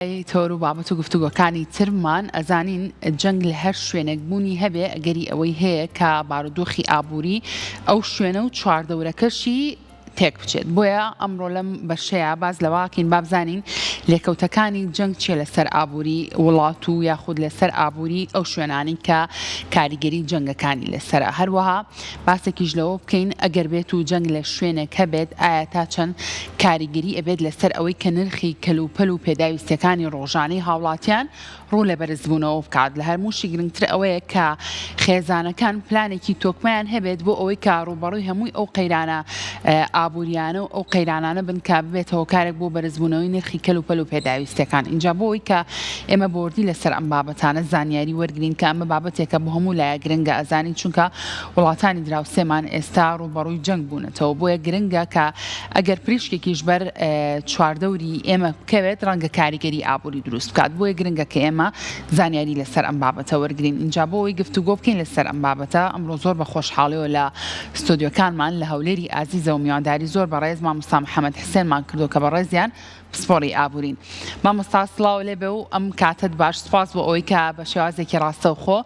تۆر و بابەت و گفتوگۆکانی ترمان ئەزانین جەنگ لە هەر شوێنێک بوونی هەبێ ئەگەری ئەوەی هەیە کە بارودۆخی ئابووری ئەو شوێنە و چواردەورەکەشی تێک بچێت بۆیە ئەمڕۆ لەم بەشەیە باس لەوەکەین با بزانین لێکەوتەکانی جەنگ چیە لەسەر ئابووری وڵات و یاخود لەسەر ئابووری ئەو شوێنانی کە کاریگەری جەنگەکانی لەسەرە هەروەها باسێکیش لەوە بکەین ئەگەر بێت و جەنگ لە شوێنێک هەبێت ئایا تا چەند کاریگەری ئەبێت لەسەر ئەوەی کە نرخی کەلوپەل و پێداویستیەکانی ڕۆژانەی هاوڵاتیان ڕوو لە بەرزبوونەوە بکات لە هەرمووشی گرنگتر ئەوەیە کە خێزانەکان پلانێکی تۆکمەیان هەبێت بۆ ئەوەی کە ڕووبەڕووی هەمووی ئەو قەیرانە ئابووریانە و ئەو قەیرانانە بن کە ببێتە هۆکارێک بۆ بەرزبوونەوەی نرخی کەلوپەل و پێداویستیەکان ئینجا بۆ ئەوەی کە ئێمە بەوردی لەسەر ئەم بابەتانە زانیاری وەرگرین کە ئەمە بابەتێکە بۆ هەموو لایەک گرنگە ئەزانین چونکە وڵاتانی دراوسێمان ئێستا ڕووبەڕووی جەنگ بوونەتەوە بۆیە گرنگە کە ئەگەر پریشکێکیش بەر چواردەوری ئێمە بکەوێت ڕەنگە کاریگەری ئابووری دروست بکات بۆیە گرنگە کە ئێمە زانیاری لەسەر ئەم بابەتە وەرگرین ئینجا بۆ ئەوەی گفتوگۆ بکەین لەسەر ئەم بابەتە ئەمڕۆ زۆر بە خۆشحاڵیەوە لە ستۆدیۆکانمان لە هەولێری ئازیزەوە میوانداری زۆر بەڕێز مامۆستا محەمەد حسێنمان کردووە کە بەڕێزیان پسپۆڕی ئابوورین. مامۆستا سڵاو لێبێ و ئەم کاتەت باش سوپاس بۆ ئەوەی کە بە شێوازێکی ڕاستەوخۆ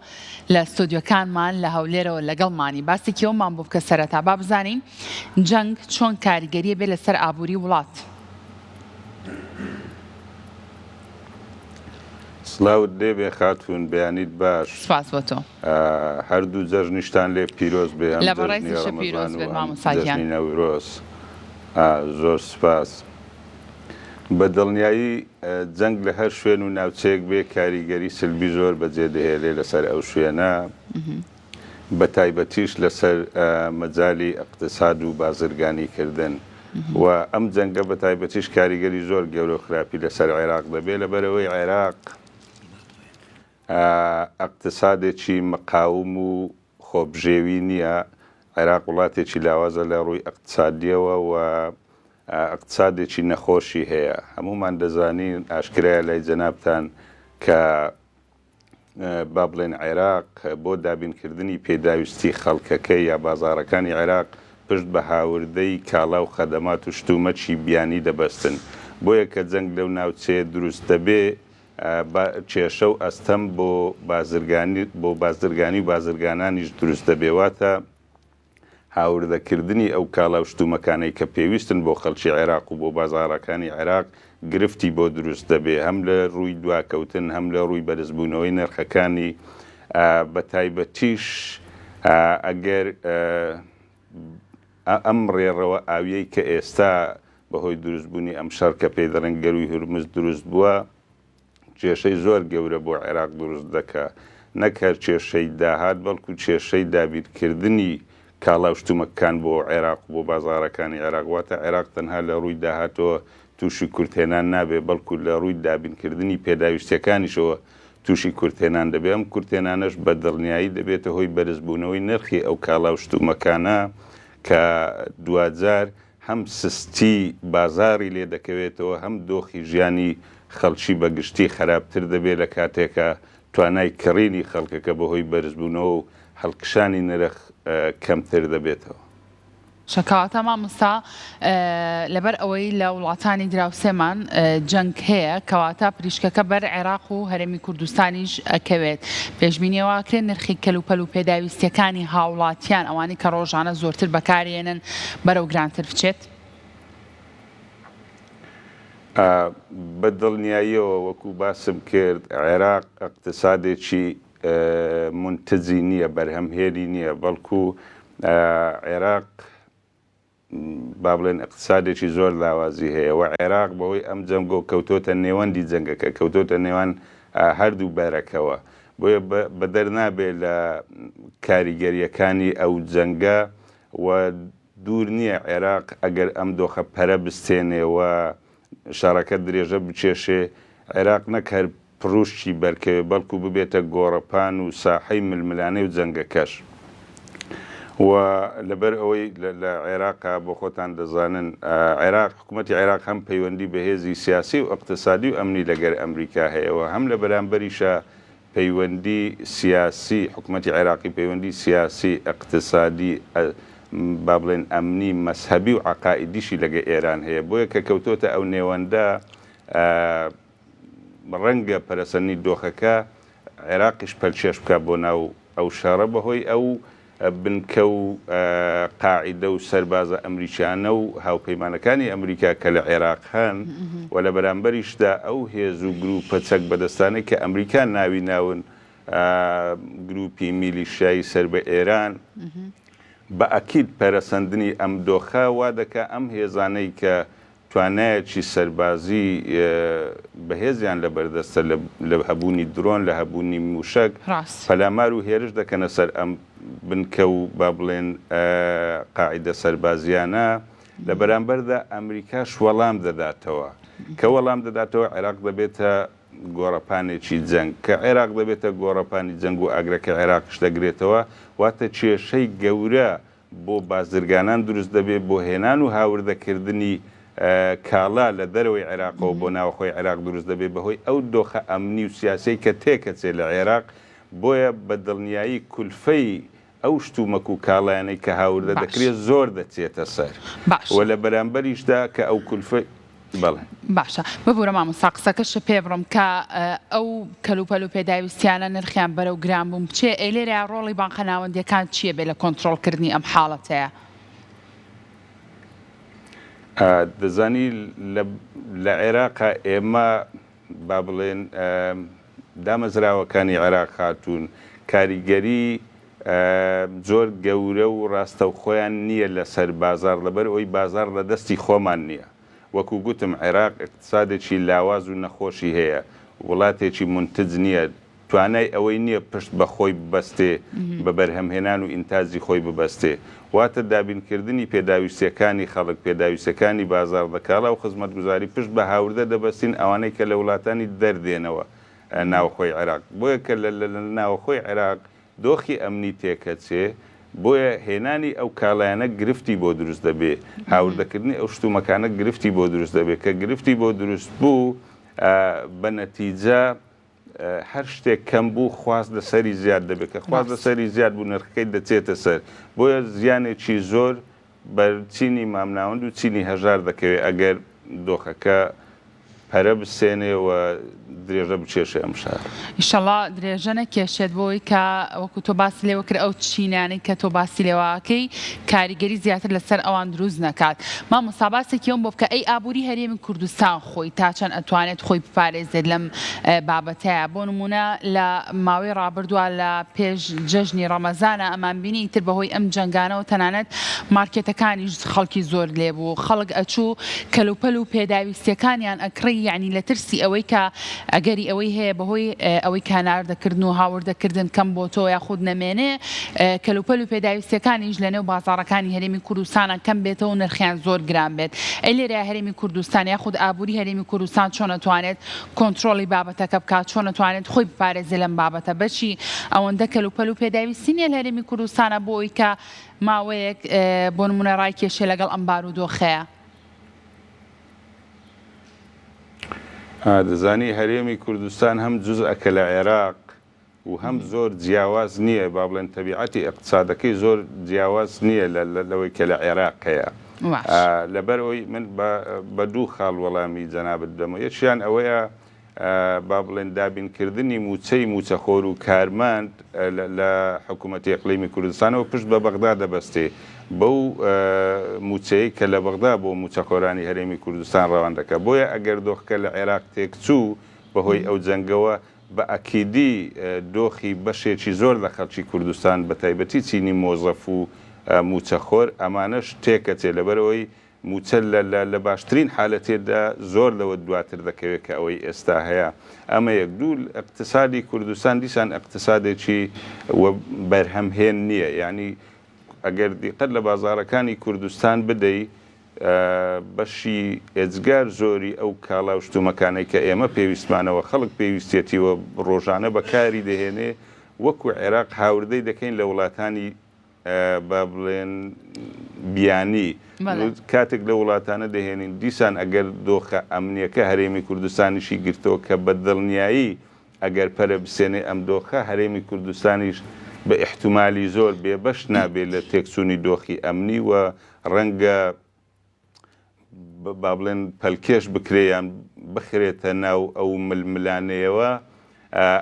لە ستۆدیۆکانمان لە هەولێرەوە لەگەڵمانی باسێکی ئەومان بۆ بکە سەرەتا با بزانین جەنگ چۆن کاریگەریە بێ لەسەر ئابووری وڵات. سڵاوت لێبێ خاتوون بەیانیت باش. سپاس بۆ تۆ. هەردوو جەژنیشتان لێ پیرۆز بێ هەم لە جەژنی بەڕێزیشت ڕەمەزان پیرۆز و بێت هەم مامۆستا گیان. جەژنی نەورۆز. زۆر سپاس. بە دڵنیایی جەنگ لە هەر شوێن و ناوچەیەک بێ کاریگەری سلبی زۆر بەجێ دەهێلێ لەسەر ئەو شوێنە بە تایبەتیش لەسەر مەجالی ئیقتساد و بازرگانی کردن و ئەم جەنگە بە تایبەتیش کاریگەری زۆر گەورە و خراپی لەسەر عێراق دەبێ لەبەرئەوەی عێراق ئیقتسادێکی مقاوم و خۆبژێوی نییە، عێراق وڵاتێکی لاوازە لە ڕووی ئیقتسادییەوە و ئیقتسادێکی نەخۆشی هەیە. هەموومان دەزانین، ئاشکرایە لای جەنابتان کە با بڵێن عێراق بۆ دابینکردنی پێداویستی خەڵکەکەی یا بازاڕەکانی عێراق پشت بە هاوردەی کاڵا و خەدەمات و شتومەکی بیانی دەبەستن. بۆیە کە جەنگ لەو ناوچەیە دروست دەبێ کێشە و ئەستەم بۆ بازرگانی بۆ بازرگانی و بازرگانانیش دروست دەبێ واتە هاوردەکردنی ئەو کاڵا و شتومەکانەی کە پێویستن بۆ خەڵکی عێراق و بۆ بازاڕەکانی عێراق گرفتی بۆ دروست دەبێ هەم لە ڕووی دواکەوتن هەم لە ڕووی بەرزبوونەوەی نرخەکانی بە تایبەتیش ئەگەر ئەم ڕێڕەوە ئاویەی کە ئێستا بەهۆی دروستبوونی ئەم شەڕ کە پێی دەڵێن گەرووی هورمز دروست بووە، کێشەی زۆر گەورە بۆ عێراق دروست دەکا. نەک هەر کێشەی داهات، بەڵکو کێشەی دابینکردنی کاڵا و شتومەکان بۆ عێراق و بۆ بازاڕەکانی عێراق. واتە عێراق تەنها لە ڕووی داهاتەوە تووشی کورتهێنان نابێ، بەڵکو لە ڕووی دابینکردنی پێداویستییەکانیشەوە تووشی کورتهێنان دەبێ. ئەم کورتهێنانەش بە دڵنیایی دەبێتە هۆی بەرزبوونەوەی نرخی ئەو کاڵا و شتومەکانە کە دواجار هەم سستی بازاڕی لێ دەکەوێتەوە، هەم دۆخی ژیانی خەڵکی بە گشتی خەراپتر دەبێت لە کاتێکا توانای کڕینی خەڵکەکە بەهۆی بەرزبوونەوە و هەڵکشانی نرخ کەمتر دەبێتەوە. کەواتە مامۆستا لەبەر ئەوەی لە وڵاتانی دراوسێمان جەنگ هەیە کەواتە پریشکەکە بەر عێراق و هەرێمی کوردستانیش ئەکەوێت پێشبینی ئەوە ئەکرێت نرخی کەلوپەل و پێداویستیەکانی هاوڵاتیان ئەوانەی کە ڕۆژانە زۆرتر بەکارێنن بەرەو گرانتر بچێت؟ بە دڵنیاییەوە وەکو باسم کرد عێراق ئیقتسادێکی مونتجی نییە، بەرهەمهێنی نییە، بەڵکو عێراق با بڵێن ئیقتسادێکی زۆر لاوازی هەیە و عێراق بەهۆی ئەم جەنگۆ کەوتۆتە نێوەندی جەنگەکە، کەوتۆتە نێوان هەردوو بەرەکەوە، بۆیە بەدەر نابێ لە کاریگەرییەکانی ئەو جەنگە و دوور نییە عێراق ئەگەر ئەم دۆخە پەرە بستێنێ و شەڕەکە درێژە بکێشێ، عێراق نەک هەر پڕووشکی بەرکەوێ، بەڵکو ببێتە گۆڕەپان و ساحەی ململانێ و جەنگەکەش. و لەبەر ئەوەی لە عێراقا بۆ خۆتان دەزانن عێراق، حکوومەتی عێراق هەم پەیوەندی بەهێزی سیاسی و ئیقتسادی و ئەمنی لەگەر ئەمریکا هەیە و هەم لە بەرامبەریشا پەیوەندی سیاسی، حکومەتی عێراقی پەیوەندی سیاسی، ئیقتسادی، با بڵێین ئەمنی، مەزهەبی و عەقائیدیشی لەگە ئێران هەیە. بۆیە کە کەوتۆتە ئەو نێوەندە. ڕەنگە پەرەسەندنی دۆخەکە عێراقیش پەلکێش بکات بۆ ناو ئەو شەڕە بەهۆی ئەو بنکە و قاعیدە و سەربازە ئەمریکیانە و هاوپەیمانەکانی ئەمریکا کە لە عێراق هەن و لە بەرامبەریشدا ئەو هێز و گروپە چەک بەدەستانەی کە ئەمریکا ناوی ناون گروپی میلیشیایی سەر بە ئێران بە ئەکید پەرەسەندنی ئەم دۆخە وا دەکا ئەم هێزانەی کە توانایەکی سەربازی بەهێزیان لەبەردەستە لە هەبوونی درۆن، لە هەبوونی مووشەک، پەلامار و هێرش دەکەنە سەر ئەم بنکە و با بڵێن قاعیدە سەربازییانە، لە بەرامبەردا ئەمریکاش وەڵام دەداتەوە. کە وەڵام دەداتەوە عێراق دەبێتە گۆڕەپانێکی جەنگ. کە عێراق دەبێتە گۆڕەپانی جەنگ و ئاگرەکە عێراقیش دەگرێتەوە، واتە کێشەی گەورە بۆ بازرگانان دروست دەبێت بۆ هێنان و هاوردەکردنی کاڵا لە دەرەوەی عێراقەوە بۆ ناوخۆی عێراق دروست دەبێت بەهۆی ئەو دۆخە ئەمنی و سیاسیەی کە تێکەچێت لە عێراق، بۆیە بە دڵنیایی کولفەی ئەو شتومەک و کاڵایانەی کە هاوردە دەکرێت زۆر دەچێتە سەر و لە بەرامبەریشدا کە ئەو کولفەی. بەڵێ. باشە ببورە مامۆستا قسەکەشت پێ بڕم کە ئەو کەلوپەل و پێداویستیانە نرخیان بەرەو گران بوون بچێ ئەی لێرەیا ڕۆڵی بانقە ناوەندیەکان چیە بێ لە کۆنترۆڵ کردنی ئەم حاڵەتەیا؟ دەزانی لە عێراقا ئێمە با بڵێن دامەزراوەکانی عێراق هاتوون کاریگەری زۆر گەورە و ڕاستەوخۆیان نییە لەسەر بازاڕ لەبەر ئەوەی بازاڕ لە دەستی خۆمان نییە. وەکو گوتم عێراق ئیقتسادێکی لاواز و نەخۆشی هەیە، وڵاتێکی مونتج نییە، توانای ئەوەی نییە پشت بە خۆی ببەستێ، بە بەرهەمهێنان و ئینتاجی خۆی ببەستێ. واتە دابینکردنی پێداویستییەکانی خەڵک، پێداویستییەکانی بازاڕ لە کاڵا و خزمەتگوزاری پشت بە هاوردە دەبەستین، ئەوانەی کە لە وڵاتانی دەر دێنەوە ناوخۆی عێراق. بۆیە کە لە ناوخۆی عێراق دۆخی ئەمنی تێکەچێ، بۆیە هێنانی ئەو کاڵایانە گرفتی بۆ دروست دەبێ، هاوردەکردنی ئەو شتومەکانە گرفتی بۆ دروست دەبێ، کە گرفتی بۆ دروست بوو بە نەتیجە هەر شتێک کەم بوو خواست لەسەری زیاد دەبێ، کە خواست لەسەری زیاد بوو نرخەکەی دەچێتە سەر، بۆیە زیانێکی زۆر بەر چینی مامناوەند و چینی هەژار دەکەوێت ئەگەر دۆخەکە پەرە بسێنێ و درێژە بکێشێ ئەم شارە. ئیشەڵا درێژە نەکێشێت بۆی کە وەکو تۆ باست لێوە کرد ئەو چینانەی کە تۆ باسی لێوە ئەکەی کاریگەری زیاتر لەسەر ئەوان دروست نەکات. مامۆستا باسێکی ئەوم بۆ بکە ئەی ئابووری هەرێمی کوردستان خۆی تا چەند ئەتوانێت خۆی بپارێزێت لەم بابەتەیە بۆ نموونە لە ماوەی ڕابردووە لە پێش جەژنی ڕەمەزانە ئەمان بینی ئیتر بەهۆی ئەم جەنگانەوە تەنانەت مارکێتەکانیش خەڵکی زۆر لێبوو خەڵک ئەچوو کەلوپەل و پێداویستیەکانیان ئەکڕی یەعنی لە ترسی ئەوەی کە ئەگەری ئەوەی هەیە بەهۆی ئەوەی کە هەناردەکردن و هاوردەکردن کەم بۆتەوە یاخود نەمێنێ کەلوپەل و پێداویستیەکانیش لەنێو بازاڕەکانی هەرێمی کوردستانە کەم بێتەوە و نرخیان زۆر گران بێت ئەی لێرەیا هەرێمی کوردستان یاخود ئابووری هەرێمی کوردستان چۆن ئەتوانێت کۆنترۆڵی بابەتەکە بکات چۆن ئەتوانێت خۆی بپارێزێ لەم بابەتە بەچی ئەوەندە کەلوپەل و پێداویستی نیە لە هەرێمی کوردستانە بۆ ئەوی کە ماوەیەک بۆ نمونە ڕایکێشێ لەگەڵ ئەم بارودۆخەیە. دەزانی هەرێمی کوردستان هەم جوزئەکە لە عێراق و هەم زۆر جیاواز نییە با بڵێن تەبیعەتی ئیقتسادەکەی زۆر جیاواز نییە لەوەی کە لە عێراق هەیە لەبەر ئەوەی من بە دوو خاڵ وەڵامی جەنابت بدەمەوە یەکیان ئەوەیە با بڵێن دابینکردنی مووچەی مووچەخۆر و کارمەند لە حکوومەتی ئیقلیمی کوردستانەوە پشت بە بەغدا دەبەستێ بەو مووچەیەی کە لە بەغدا بۆ مووچەخۆرانی هەرێمی کوردستان ڕەوان دەکات بۆیە ئەگەر دۆخەکە لە عێراق تێکچوو بەهۆی ئەو جەنگەوە بە ئەکیدی دۆخی بەشێکی زۆر لە خەڵکی کوردستان بە تایبەتی چینی مۆزەف و مووچەخۆر ئەمانەش تێکەچێ لەبەرئەوەی مووچە لە لە لە باشترین حالەتێدا زۆر لەوە دواتر دەکەوێت کە ئەوەی ئێستا هەیە. ئەمە یەک. دوو، ئیقتسادی کوردستان دیسان ئیقتسادێکی و بەرهەمهێن نییە. یانی ئەگەر دیقەت لە بازاڕەکانی کوردستان بدەی بەشی ئێجگار زۆری ئەو کاڵا و شتومەکانەی کە ئێمە پێویستمانە و خەڵک پێویستیەتی و ڕۆژانە بەکاری دەهێنێ وەکو عێراق هاوردەی دەکەین لە وڵاتانی با بڵێن بیانی کاتێک لە وڵاتانە دەهێنین دیسان ئەگەر دۆخە ئەمنیەکە هەرێمی کوردستانیشی گرتەوە کە بە دڵنیایی ئەگەر پەرە بسێنێ ئەم دۆخە هەرێمی کوردستانیش بە ئیحتمالی زۆر بێبەش نابێت لە تێکچوونی دۆخی ئەمنی و ڕەنگە. با بڵێن پەلکێش بکرێ یان بخرێتە ناو ئەو ململانێیەوە،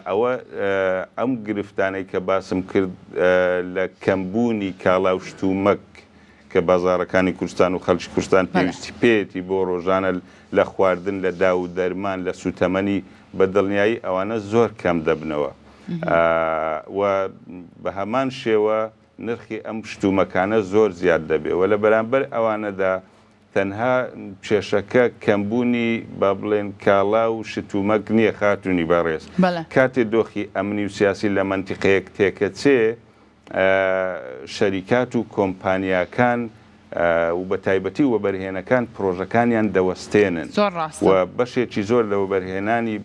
ئەوە ئەم گرفتانەی کە باسم کرد لە کەمبوونی کاڵا و شتومەک کە بازاڕەکانی کوردستان و خەڵکی کوردستان پێویستی پێیەتی بۆ ڕۆژانە لە خواردن، لە داو و دەرمان، لە سووتەمەنی، بە دڵنیایی ئەوانە زۆر کەم دەبنەوە و بە هەمان شێوە نرخی ئەم شتومەکانە زۆر زیاد دەبێ و لە بەرامبەر ئەوانەدا تەنها کێشەکە کەمبوونی با بڵێن کاڵا و شتومەک نییە خاتوونی بەڕێز. کاتێ دۆخی ئەمنی و سیاسی لە مەنتیقەیەک تێکەچێ شەریکات و کۆمپانیاکان و بە تایبەتی وەبەرهێنەکان پرۆژەکانیان دەوەستێنن و بەشێکی زۆر لە وەبەرهێنانی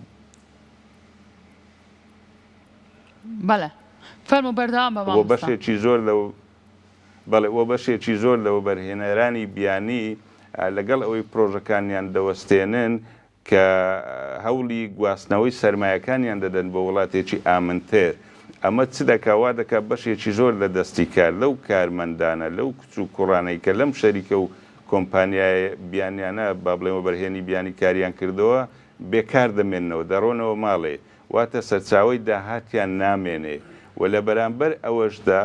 بەڵێ فەرموو بەردەوام بە مامۆستا. بەشێکی زۆر لە بەڵێ وە بەشێکی زۆر لە وەبەرهێنەرانی بیانی لەگەڵ ئەوەی پرۆژەکانیان دەوەستێنن کە هەوڵی گواستنەوەی سەرمایەکانیان دەدەن بۆ وڵاتێکی ئامنتر ئەمە چ دەکا وا دەکا بەشێکی زۆر لە دەستی کار لەو کارمەندانە لەو کچ و کوڕانەی کە لەم شەریکە و کۆمپانیایە بیانیانە با بڵێم وەبەرهێنی بیانی کاریان کردەوە بێکار دەمێننەوە دەڕۆنەوە ماڵێ واتە سەرچاوەی داهاتیان نامێنێ و لە بەرامبەر ئەوەشدا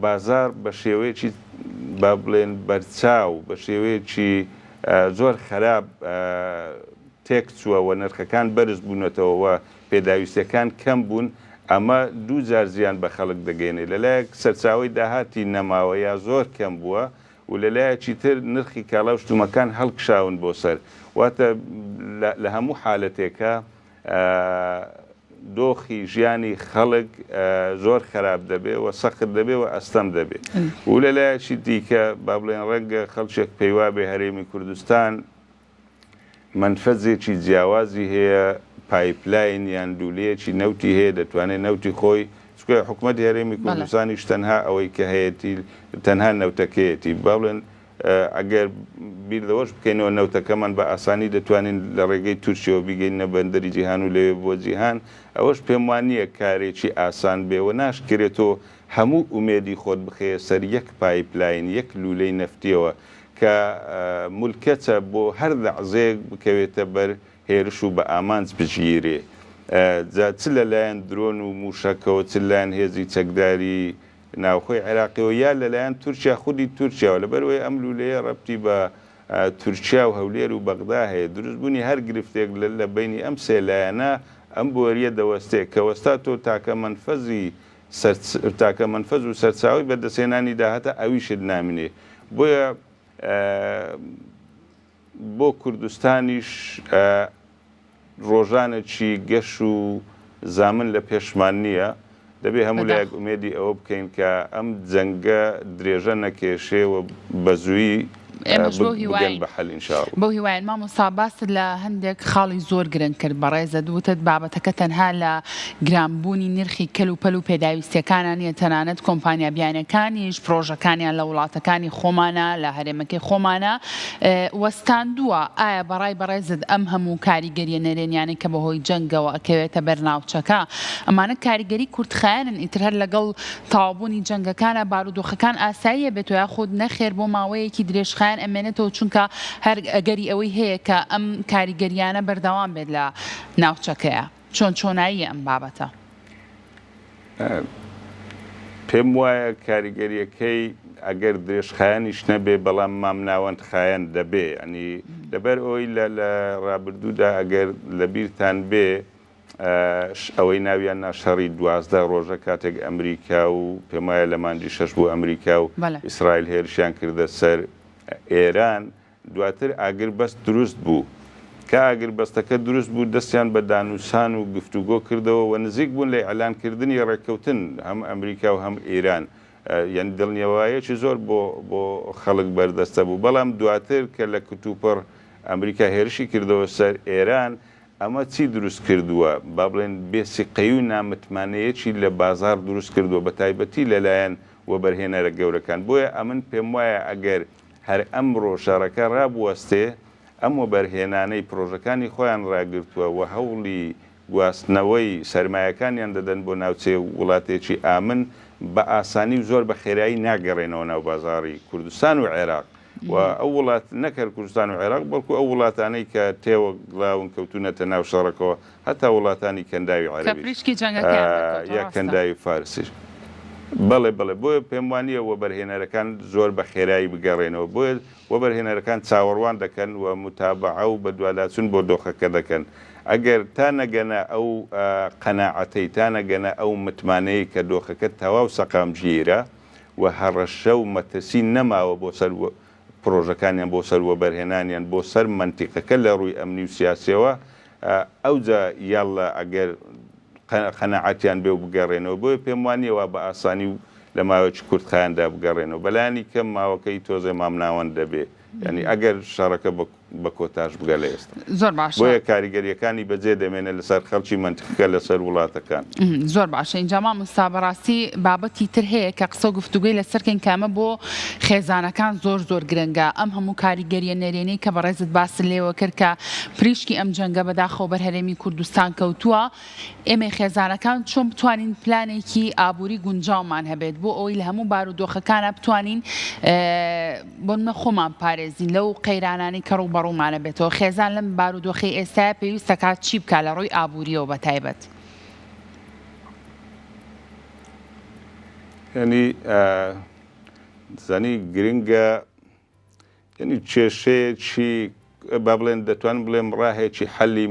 بازاڕ بە شێوەیەکی با بڵێن بەرچاو بە شێوەیەکی زۆر خەراپ تێکچووە و نرخەکان بەرز بوونەتەوە و پێداویستیەکان کەم بوون، ئەمە دووجار زیان بە خەڵک دەگەیەنێت، لەلایەک سەرچاوەی داهاتی نەماوە یا زۆر کەم بووە و لەلایەکی تر نرخی کاڵا و شتومەکان هەڵکشاون بۆ سەر، واتە لە هەموو حالەتێکا دۆخی ژیانی خەڵک زۆر خراپ دەبێ و سەخت دەبێ و ئەستەم دەبێ و لە لایەکی دیکە با بڵێن ڕەنگە خەڵکێک پێیوابێ هەرێمی کوردستان مەنفەزێکی جیاوازی هەیە پایپلاین یان لولەیەکی نەوتی هەیە دەتوانێت نەوتی خۆی چونکە حکومەتی هەرێمی کوردستانیش تەنها ئەوەی کە هەیەتی تەنها نەوتەکەیەتی با بڵێن ئەگەر بیر لەوەش بکەینەوە نەوتەکەمان بە ئاسانی دەتوانین لە ڕێگەی تورکیەوە بیگەینە بەندەری جیهان و لەوێ بۆ جیهان، ئەوەش پێم وا نییە کارێکی ئاسان بێ و ناشکرێ تۆ هەموو ئومێدی خۆت بخەیە سەر یەک پایپلاین، یەک لوولەی نەفتیەوە کە ملکەچە بۆ هەر لەعزەیەک بکەوێتە بەر هێرش و بە ئامانج بگیرێ جا چ لە لایەن درۆن و مووشەکەوە چ لایەن هێزی چەکداری ناوخۆی عێراقیەوە یا لەلایەن تورکیا خودی تورکیاوە لەبەرئەوەی ئەم لولەیە ڕەبتی بە تورکیا و هەولێر و بەغدا هەیە دروستبوونی هەر گرفتێک لە لە بەینی ئەم سێ لایەنە ئەم بۆریە دەوەستێ کە وەستا تۆ تاکە مەنفەزی سەر تاکە مەنفەز و سەرچاوەی بەدەستهێنانی داهاتە ئەویشت نامینێ بۆیە بۆ کوردستانیش ڕۆژانێکی گەش و زامن لە پێشمان نییە، دەبێ هەموو لایەک ئومێدی ئەوە بکەین کە ئەم جەنگە درێژە نەکێشێ و بە زوویی بگەن بە حەل ان شاء اللە. بەو هیوایەین. مامۆستا باست لە هەندێک خاڵی زۆر گرنگ کرد بەڕێزت وتت بابەتەکە تەنها لە گرانبوونی نرخی کەل و پەل و پێداویستیەکانا نیە تەنانەت کۆمپانیا بیانەکانیش پرۆژەکانیان لە وڵاتەکانی خۆمانا لە هەرێمەکەی خۆمانا وەستاندووە ئایا بەڕای بەڕێزت ئەم هەموو کاریگەریە نەرێنیانەی کە بەهۆی جەنگەوە ئەکەوێتە بەر ناوچەکە ئەمانە کاریگەری کورتخایەنن ئیتر هەر لەگەڵ تەواوبوونی جەنگەکانا بارودۆخەکان ئاسایی ئەبێتەوە یاخود نەخێر بۆ ماوەیەکی درێژخایەن ئەمێنێتەوە چونکە هەر ئەگەری ئەوەی هەیە کە ئەم کاریگەریانە بەردەوام بێت لە ناوچەکەیا چۆن چۆناییە ئەم بابەتە؟ پێم وایە کاریگەریەکەی ئەگەر درێژخایەنیش نەبێ بەڵام مامناوەند خایەن دەبێ ینی لەبەر ئەوی لە لە ڕابردوودا ئەگەر لەبیرتان بێ ئەوەی ناویان نا شەڕی 12 ڕۆژە کاتێک ئەمریکا و پێم وایە لە مانگی شەش بوو ئەمریکا و ئیسرائیل هێرشیان کردە سەر ئێران دواتر ئاگربەست دروست بوو. کە ئاگربەستەکە دروست بوو دەستیان بە دانوسان و گفتوگۆ کردەوە و نزیک بوون لە ئیعلان کردنی ڕێککەوتن هەم ئەمریکا و هەم ئیران یانی دڵنیوایەکی زۆر بۆ بۆ خەڵک بەردەستە بوو بەڵام دواتر کە لە کتوپڕ ئەمریکا هێرشی کردەوە سەر ئێران ئەمە چی دروست کردووە با بڵێن بێ سیقەیی و نامتمانەیەکی لە بازاڕ دروست کردووە بە تایبەتی لەلایەن وەبەرهێنەرە گەورەکان بۆیە ئەمن پێموایە ئەگەر هەر ئەمڕۆ شەڕەکە ڕابوەستێ، ئەم وەبەرهێنانەی پڕۆژەکانی خۆیان ڕاگرتووە و هەوڵی گواستنەوەی سەرمایەکانیان دەدەن بۆ ناوچەیە و وڵاتێکی ئامن، بە ئاسانی و زۆر بە خێرایی ناگەڕێنەوە ناو بازاڕی کوردستان و عێراق. و ئەو وڵات نەک هەر کوردستان و عێراق بەڵکو ئەو وڵاتانەی کە تێوەگلاون کەوتوونەتە ناو شەڕەکەوە هەتا وڵاتانی کەنداوی کە عەرەبیش پریشکی جەنگەکەیان بەرکەوتووە یا ڕاستە. کەنداوی فارسیش. بەڵێ بەڵێ بۆیە پێم وانییە وەبەرهێنەرەکان زۆر بە خێرایی بگەڕێنەوە بۆیە وەبەرهێنەرەکان چاوەڕوان دەکەن و موتابەعە و بەدواداچوون بۆ دۆخەکە دەکەن ئەگەر تا نەگەنە ئەو قەناعەتەی تا نەگەنە ئەو متمانەیەی کە دۆخەکە تەواو سەقامگیرە و هەڕەشە و مەترسی نەماوە بۆ سەر پڕۆژەکانیان بۆ سەر وەبەرهێنانیان بۆ سەر مەنتیقەکە لە ڕووی ئەمنی و سیاسیەوە ئەوجا یاڵلا ئەگەر قەناعەتیان بێ و بگەڕێنەوە بۆیە پێم وانیە وا بە ئاسانی و لە ماوەیەکی کورتخایەندا بگەڕێنەوە بەلایەنی کەم ماوەکەی تۆزێ مامناوەند دەبێ یانی ئەگەر شەڕەکە بە کۆتاش بگا لە ئێستا. زۆر باشە. بۆیە کاریگەرییەکانی بەجێ دەمێنێ لەسەر خەڵکی مەنتیقەکە لەسەر وڵاتەکان. زۆر باشە ئینجا مامۆستا بەڕاستی بابەتی تر هەیە کە قسە و گفتوگۆی لەسەر کەین کە ئەمە بۆ خێزانەکان زۆر زۆر گرنگە ئەم هەموو کاریگەریە نەرێنەی کە بەڕێزت باست لێوە کرد کە پریشکی ئەم جەنگە بەداخەوە بەر هەرێمی کوردستان کەوتووە ئێمەی خێزانەکان چۆن بتوانین پلانێکی ئابووری گونجاومان هەبێت بۆ ئەوەی لە هەموو بارودۆخەکانا بتوانین بۆ نمونە خۆمان پارێزین لەو قەیرانانەی کە ڕووبەڕوومانە بێتەوە خێزان لەم بارودۆخەی ئێستایا پێویست دەکات چی بکات لە ڕووی ئابووریەوە بە تایبەت؟ یانی زانی گرنگە یانی کێشەیەکی با بڵێن دەتوانم بڵێم ڕاهێکی حەلی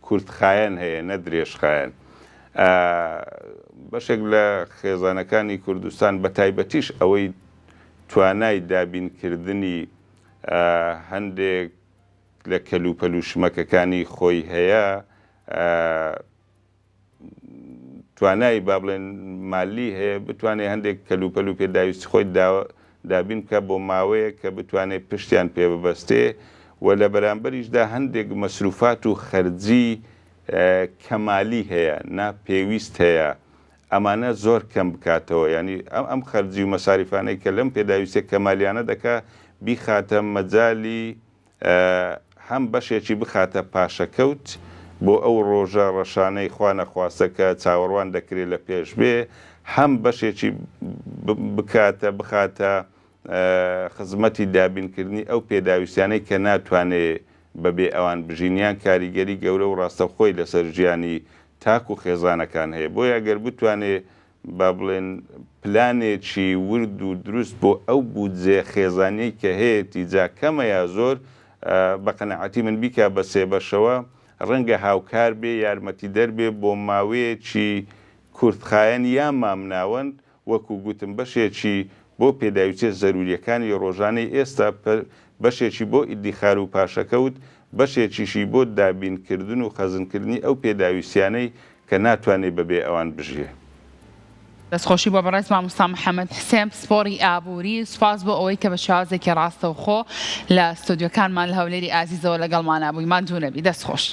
کورتخایەن هەیە نە درێژخایەن. بەشێک لە خێزانەکانی کوردستان بە تایبەتیش ئەوەی توانای دابینکردنی هەندێک لە کەلوپەل و شمەکەکانی خۆی هەیە توانای با بڵێن مالی هەیە بتوانێت هەندێک کەلوپەل و پێداویستی خۆی دابین بکە بۆ ماوەیەک کە بتوانێت پشتیان پێ ببەستێ و لە بەرامبەریشدا هەندێک مەسروفات و خەرجی کەمالی هەیە نا پێویست هەیە ئەمانە زۆر کەم بکاتەوە یانی ئەم خەرجی و مەساریفانەی کە لەم پێداویستیە کەمالیانە دەکا بیخاتە مەجالی هەم بەشێکی بخاتە پاشەکەوت بۆ ئەو ڕۆژە ڕەشانەی خوا نەخواستە کە چاوەڕوان دەکرێ لە پێش بێ، هەم بەشێکی بکاتە بخاتە خزمەتی دابینکردنی ئەو پێداویستیانەی کە ناتوانێ بە بێ ئەوان بژین یان کاریگەری گەورە و ڕاستەوخۆی لەسەر ژیانی تاک و خێزانەکان هەیە. بۆیە گەر بتوانێ با بڵێن پلانێکی ورد و دروست بۆ ئەو بودجەیە خێزانیەی کە هەیەتی جا کەمە یا زۆر بە قەناعەتی من بیکا بە سێ بەشەوە ڕەنگە هاوکار بێ یارمەتیدەر بێ بۆ ماوەیەکی کورتخایەن یا مامناوەند وەکو گوتم بەشێکی بۆ پێداویستیە زەروریەکانی ڕۆژانەی ئێستا بەشێکی بۆ ئیدیخار و پاشەکەوت بەشێکیشی بۆ دابینکردن و خەزنکردنی ئەو پێداویستیانەی کە ناتوانێ بەبێ ئەوان بژیێ. دەستخۆشی بۆ بەڕێز مامۆستا محەمەد حسێن پسپۆڕی ئابووری، سوپاس بۆ ئەوەی کە بە شێوازێکی ڕاستەوخۆ لە ستۆدیۆکانمان لە هەولێری ئازیزەوە لەگەڵمانا بووی، ماندوو نەبی، دەست خۆش.